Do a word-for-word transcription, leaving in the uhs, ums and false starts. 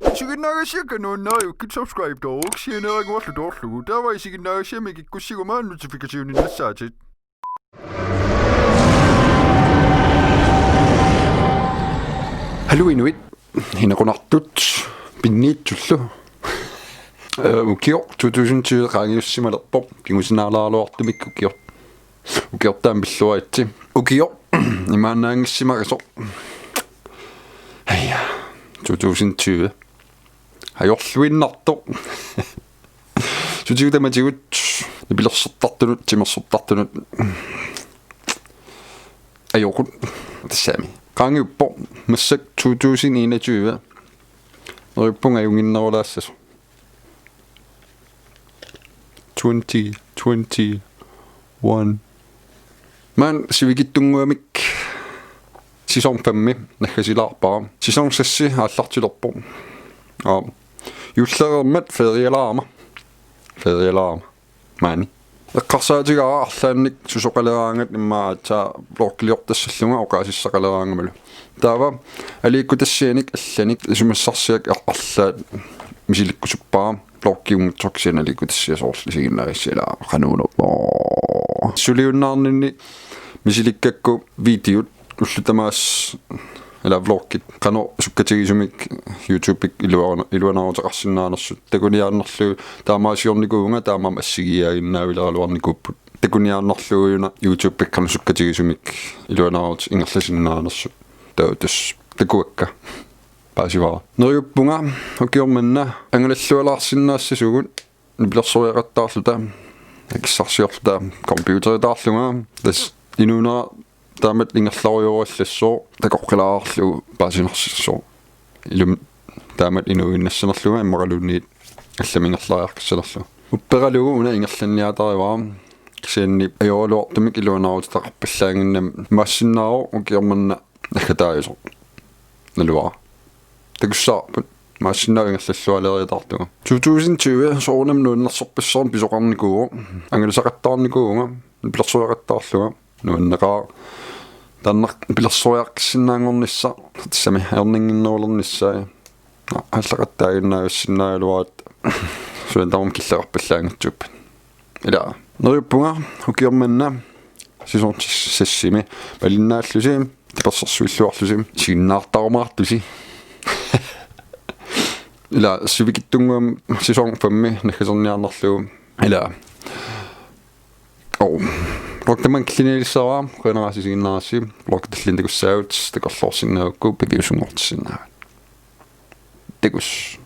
Isiginnaagassiakka nuannariukkit subscribe-tooruk sianeeraguarlu toorlugu. Taava isiginnaagassiami kikkussiguma notification-innassaatit. Hallo inuit, hinaqunartut pinniitsullu. Øh, ukioq to tusind tyve qaangiussimalerpoq, kingusinaalaaraluartumik ukioq. Ukiortaaq pilluaritsi. Ukioq imaannaanngissimagasoq. Aja, to tusind tyve. Ajorluinnartoq. Sutigut tamatigut nipilersortartunut, timersortartunut. Ajoqut. Tassami. Qaangiuppoq massakkut to tusind enogtyve. Neriuppunga ajunnginnerulaassasoq. Twenty twenty-one. Maani sivikitsunnguamik sæson femmi naggasilaarpara. Sæson seks aallartilerpoq. Aa. Juullereermat ferialaarama. Ferialaarama. Maani. Eqqarsaatigaara arlaannik susoqaleraangat immaqa aatsaat vloggiliortassallunga oqaasissaqaleraangamalu. Taava aliikkutassianik allanik isumassarsiat ar-, arlaat misilikkusuppara vloggiunngitsoq kisianni aliikkutassiaq soorlu isiginnaagassiaq ilaa qanuunerpoq. Suliunnaarninni misilikkakku videot ullut tamaasa ilaa vloggit qanoq sukkatigisumik YouTube-ikkut iluana-, iluanaaruteqarsinnaanersut takuniaannarlugu taamaasiornikuuvunga taamaammat assigiiaaginnaavileraluarnikuupput. Takuniaannarlugu una YouTube-ikkut qanoq sukkatigisumik iluanaarutit ingerlasinnaanersut. Taava tassa takuakka. Paasivara. Neriuppunga ukioq manna angalallualaarsinnaassasugut nipilersoriaqattaarluta, akissarsiorluta, computeritaarlunga, tassa inuunera taamatut ingerlarujoorallassaaq, takoqqilaarlugu paasinarsissaaq. Ilumut taamatut inuuinnassanerlunga immaqaluunniit allamik ingerlariaqqissanerlunga. Upperalugu una ingerlanniartarivara, kisianni ajoraluartumik iluanaaruteqarpallaannginnami imaassinnaavoq ukioq manna naggataajusoq. Naluara. Takussavarput. Imaassinnaavoq ingerlallualeriataartunga. To tusind tyve soorunami nuannersorpassuarnik pisoqarnikuuvoq. Angalasaqattaarnikuuvunga. Nipilersoriaqattaarlunga. Nuanneqaaq. Taanna nipilersoriaqqissinnaanngornissaq. Tassami ajornannginnerulernissaa. Aallaqattaaginnaavissinnaagaluaratta. Suandarum killeqarpallaanngitsuuppat. Ilaa. Neriuppunga ukioq manna sæson seksimi malinnaallusi, tapersersuilluarlusi, isiginnaartarumaartusi. Ilaa, sivikitsunnguamik sæson femmi naggaserniarnerlugu. Ilaa. Oo. Vlog tamanna killiliinissaavara, qujanaq isiginnaagassi, vlog tallimat takussaagut, takorloorsinnaagukku, piviusunngortissinnaavat. Takuss.